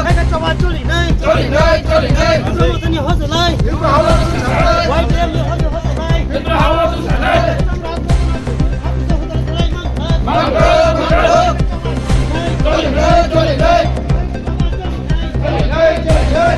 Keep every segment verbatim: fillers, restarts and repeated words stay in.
Hai khe choba choli nai. Choli nai, choli nai. Tipra Motha ni hojolai. Tipra hawa choli nai. Y T F ni hojolai. Tipra hawa choli nai. Mangro, mangro. Choli nai, choli nai. Choli nai, choli nai.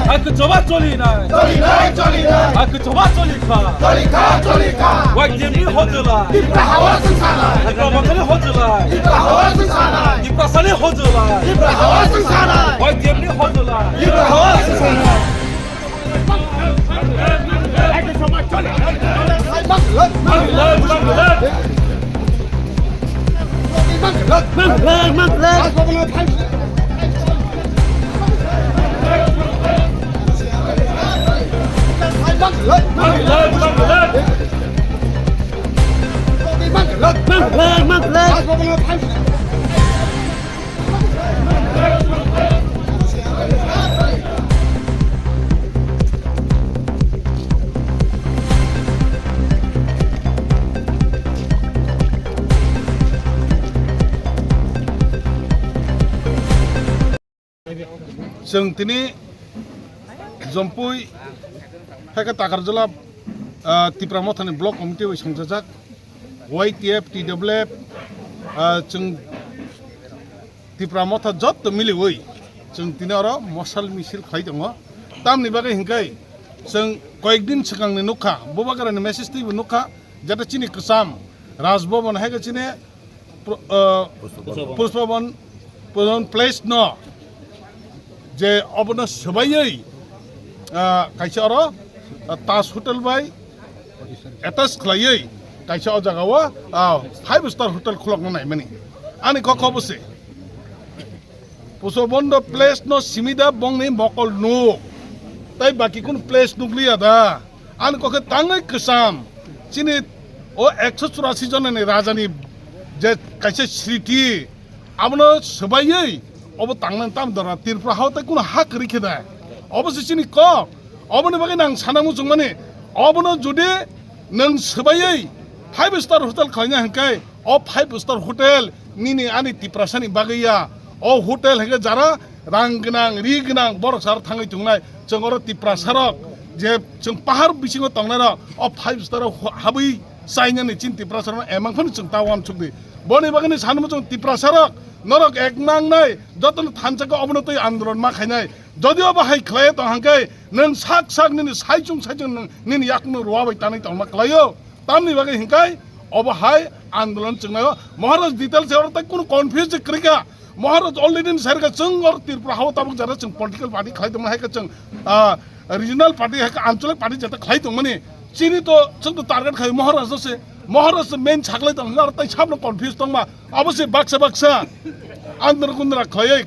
Hai khe choba choli nai. Choli nai, choli nai. Hai khe choba choli kha. Choli kha, choli kha. Y T F ni hojolai. Tipra hawa choli nai. Tipra Motha ni hojolai. Tipra hawa choli nai. Tiprasa ni hojolai. Tipra hawa choli nai. Y T F ni hojolai. Tipra hawa choli nai. Chwng tini Jompui hai khe Takarjala, ah, Tipra Mothani block committee bai songchajak Y T F, T W F, ah, chwng Tipra Motha jotto miliwi chwng tini oro mosal misil khlai tongo. Tamni bagwi hinkhe chwng koyek din swkangni nukha, Bubagrani message twibo nukha, jeta chini kwcham Raj Bhavan hai khe chini pro-, ah, Pushpa Bhavan, Pushpa Bhavan place no je obono swbaiwi, ah, kaisa oro, ah, Taj Hotel bai attach khlaiwi kaisa o jaga o, ah, five star hotel khulokna naimani. Ani kok obo se. Pushpa Bhavan place no simi da bongni mokol nuk. Tai baki kunu place nukliya da. Ani kok khe tangwi kwcham. Chini o ekso churasi jonani rajani je kaisa sriti, abono swbaiwi obo tangnani tam dora Tripura hao tai kunu ha kwrwi khe da. Obo se chini kok. Oboni bagwi nang sana muchungmani. Obono jodi nwng swbaiwi five star hotel khlaina hinkhe, o five star hotel nini ani Tiprasani bagwi ya. O hotel hinkhe jara rang gwnang, ri gwnang borok sar thangwi tongnai. Chwng oro Tiprasarok je chwng pahar bisingo tongnairok o five star o habwi chainani chini Tiprasarokno emang phano chwng ta uansukdi. Boni bagwino sanwi muchung Tiprasarok norok ek nangnai jotono thansa khe obono twi andolon ma khainai. Jodi obo hai khlai tong hangkhe nwng sak sak nini saichung saichung nwng nini yakungno ruwa bai tanwi tongma klaio. Tamni bagwi hinkhe obo hai andolon chwngnaio. Maharaj details oro tai kunu confuse kwrwikha. Maharaj already ni sarikha chwng or Tripura hao tabuk jara chwng political party khlai tongma hai khe chwng, ah, regional party hai khe anchalik party jeta khlai tongmani. Chini to chwng to target khai Maharaj se. Maharaj se main saklai tong hwnkhe aro tai sabno confuse tongma. Abo se baksa baksa andra kundra khlaiwi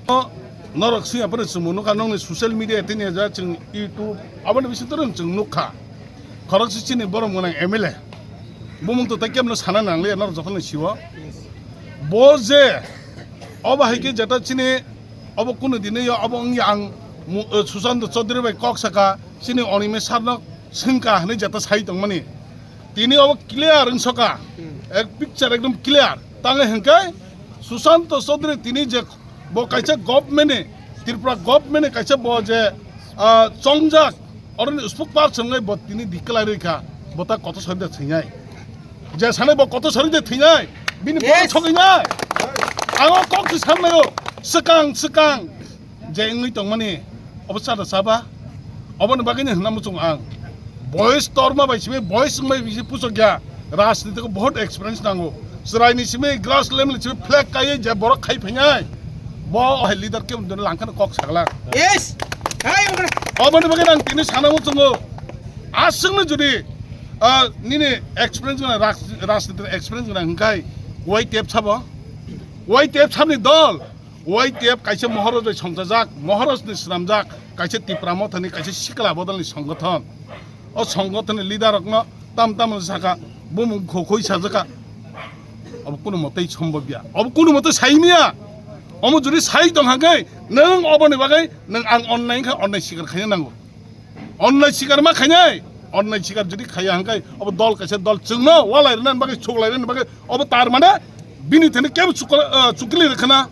norok swi apore chwng nukha nokni social media tini ja chwng YouTube aboni bising toro chwng nukha. Khoroksa chini borom gwnang M L A. Bumung to tai kemno sana nangliya norok jokhon sio. Bo je obo hai khe jeta chini obo kunu dini yo obo wngya ang mu-, eh, Sushant Chaudhary bai kok saka chini Onime sarno swngkha hinwi jeta sai tongmani. Tini obo clear wngsoka. Hmm. Ek picture ekdom clear. Tangwi hinkhe Sushant Chaudhary tini je bo kaisa government ni, Tripura government ni kaisa bo je, ah, chongjak, oroni spokesperson wngwi bo tini declare rwkha, bo ta koto sori de thwinai. Je sanai bo koto sori de thwinai, bini yes, boro sogwinai. Ang o kok se sanmai o, swkang, swkang je wngwi tongmani, obo chada chaba? Oboni bagwino hwnna muchung ang. Boys torma bai simi, boys wngbai bisi puchok ya. Rajniti ko bahut experience nango. Chwraini simi, grass level simi flag kaiwi je borok khai phainai. Bo hai leader khe langkhano kok sagla. Yes. Hai, obo. Oboni bagwi ang tini sana muchungo. Aswkno jodi Ah, nini experience gwnang, ras-, rajniti experience gwnang hwnkhe Y T F sabo? Y T F sabni dol? Y T F kaisa Maharaj bai songchajak, Maharaj ni swnamjak, kaisa Tipra Mothani kaisa sikla bodolni songothon. O songothonni leader rokno tam tam saka, bumung khokhui sajaka. Obo kunu motei sombobya. Obo kunu motei saimya. Omo jodi sai tong hangkhe, nwng oboni bagwi nwng ang onnai kha onnai sikar khaina nango. Onnai sikar ma khainai, onnai sikar jodi khaiya hangkhe, obo dol kaisa dol chwngno walai rwna bagwi, suklai rwna bagwi, obo tar mane bini thani kebo chukla-, ah, chukli rwkhana,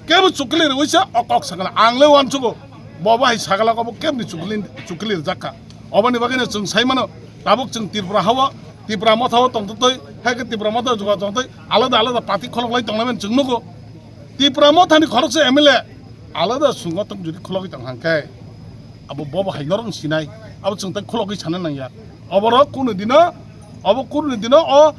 kebo chukli rwisa o kok sakana. Ang le uansugo, bo bo hai sakala obo kebni chukli, chukli rwjakha. Oboni bagwino chwng sai mano, tabuk chwng Tripura hao, Tipra Motha o tongtwtwi, hai khe Tipra Motha o juga tongtwi, alada alada party kholoklai tonglaimani chwng nugo. Tipra Mothani khoroksa M L A alada sungo tong jodi khulogwi tong hangkhe, abo bobo hai norok sinai, abo chwng tai khulogwi sana nangya. Oborok kunu dino, obo kunu dino o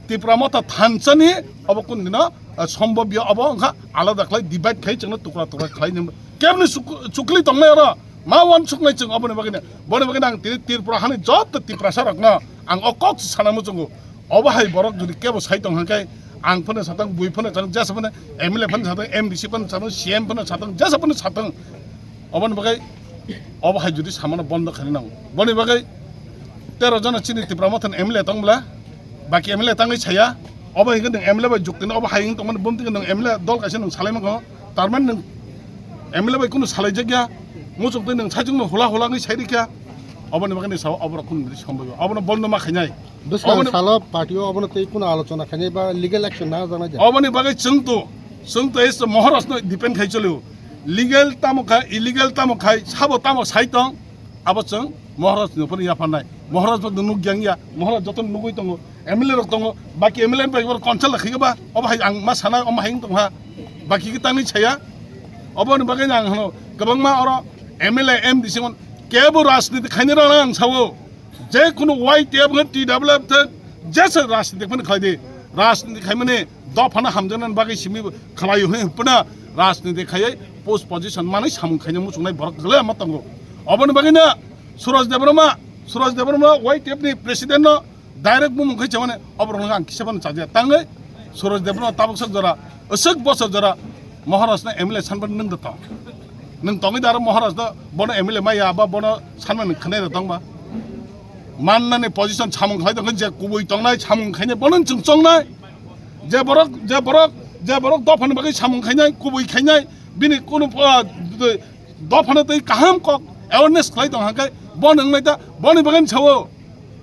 Tipra Motha thansani obo kunu dino, ah, sombobya obo wngkha alada khlai divide khai chwngno tukra tukra khlai nang. Kebni chuk-, chukli tongnai oro ma uansuknai chwng oboni bagwino. Boni bagwino ang tini Tripura hani joto Tiprasa rokno ang o kok sana muchungo. Obo hai borok jodi kebo sai tong hangkhe, ang phano satang, bui phano satang, jesa phano M L A phano satang, M D C phano satang, C M phano satang, jesa phano satang. Oboni bagwi obo hai jodi samano bondo khaina nango. Boni bagwi tero jona chini Tipra Mothani M L A tong bwla, baki M L A tangwi saya. Obo hinkhe nwng M L A bai jukti no, obo hai wng tongmani bumti nwng M L A dol kaisa nwng salai mangkho. Tarmani nwng M L A bai kunu salaijakya, muchuk twi nwng saichung no hula hula wngwi sai rikha. Oboni bagwi ni sao oborok kunu sombai obono bondo ma khainai. Bwskang Oboni salo party o obono tei kunu alochona khainai ba legal action na jaknai ja. Oboni bagwi chwng to, chwng to is Maharaj no depend khai cholio. Legal tamo khai, illegal tamo khai, sabo tamo sai tong, abo chwng Maharaj no phano yapharnai. Maharaj bo nuk yang ya, Maharaj joto nugui tongo, M L A rok tongo, baki M L A bai oro consult khai ba, obo hai ang ma sanai, omo hai wng tong ha, baki ki tangwi saya. Oboni bagwi ang hano kwbangma oro M L A, M D C mon kebo rajniti khainai rok ang sao. Je kunu Y T F hwn, T W F thwng, jesa rajniti phano khlai di. Rajniti khaimani dophano hamjaknani bagwi simi khlai hwnwi hwnphano rajniti khaiwi post position manwi samung khaina muchungnai borok kwlai ma tongo. Oboni bagwino Suraj Debbarma, Suraj Debbarma Y T F ni president no direct bumung khai chamani oborok ang kisa phano chajakya. Tangwi Suraj Debbarma tabuksa jora, aswk bosor jora Maharaj no M L A sanbani nwng da tong. Nwng tongwi da aro Maharaj da bono M L A maya ba bono sanmani khwnai da tong ba. Mannani position samung khlai tongkha je kubui tongnai samung khainai bono chwng chongnai. Je borok, je borok, je borok dophani bagwi samung khainai, kubui khainai, bini kunu, ah, dophano tei kaham kok awareness khlai tong hangkhe bono wngnai da, boni bagwi sao.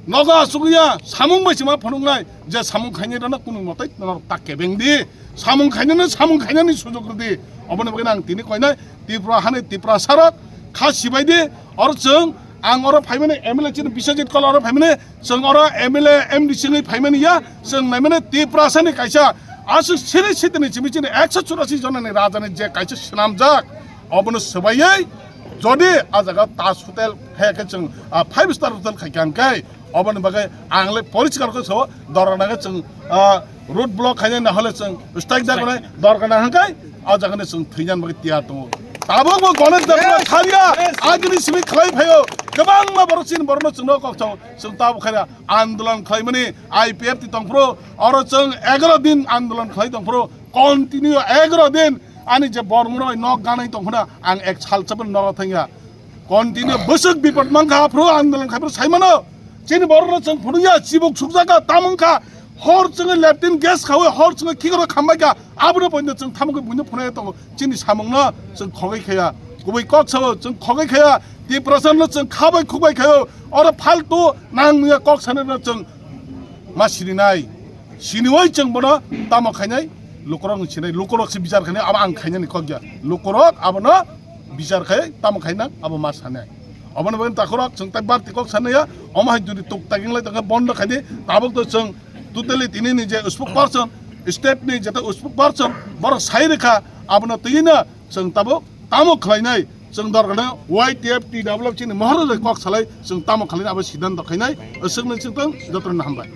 Nogo asugya samung bai sima phunuknai je samung khainai rano kunu motai norok ta kebeng di. Samung khainani, samung khainani sujok rwdi. Oboni bagwi ang tini koinai Tripura hani Tripura sarok kha sibai di. Oro chwng ang oro phaimani M L A chini Biswajit Kola oro phaimani chwng oro M L A M D C wngwi phaimani ya chwng naimani Tripura sani kaisa aswk siri sitini simi chini ekso churasi jonani rajani je kaisa swnamjak obono swbaiwi jodi a jaga Taj Hotel khe khe chwng, ah, five star hotel khai kha hwnkhe oboni bagwi ang le poriskar khe sao dorkar nangkhe chwng, ah, road block khainai na hole chwng strike da gonai dorkar nang hwnkhe o jaga ni chwng thwinani bagwi tiyar tongo. Tabuk bo Ganesh Debbarma kharya agini simi khlai phaio kwbangma borok chini borokno chwngno kok sao chwng tabuk khaira andolon khlaimani I P F T tongphuru oro chwng egaro din andolon khlai tongphuru continue egaro din ani je bormuroi nok ganai tongphuna ang ek sal chabon nogo thangya. Continue bwswk bipot mankha, aphuru andolon khai phuru sai mano. Chini borokno chwng phunukya, chibuk sukjakha, tamo wngkha. Hor chwngwi leptin gas khawi, hor chwngwi khikrok khambaikha. Abono poino chwng thamokhe buino phunukya tongo. Chini samungno chwng khogwi khaya. Kubui kok sao, chwng khogwi khaya. Tiprasano chwng khabai khukbai khayo. Oro faltu nang nungya kok sanano chwng ma sininai. Siniwi chwng bono tamo khainai lukurok ni sinai, lukurok se bichar khainai, abo ang khainani kok ya. Lukurok abono bichar khai tamo khainang abo ma sanai. Oboni bagwi takhurok chwng tai barti kok sanai ya, omo hai jodi tuk taging lai tongkha bondo khaidi, tabuk to chwng totally tini ni je spokesperson, state ni jeta spokesperson, borok sai rikha, abono twi no chwng tabuk tamo khlainai, chwng dorkar no Y T F T W chini Maharaj kok salai, chwng tamo khlainai abo siddhanto khainai, aswk no chwng tong, joto no hambai.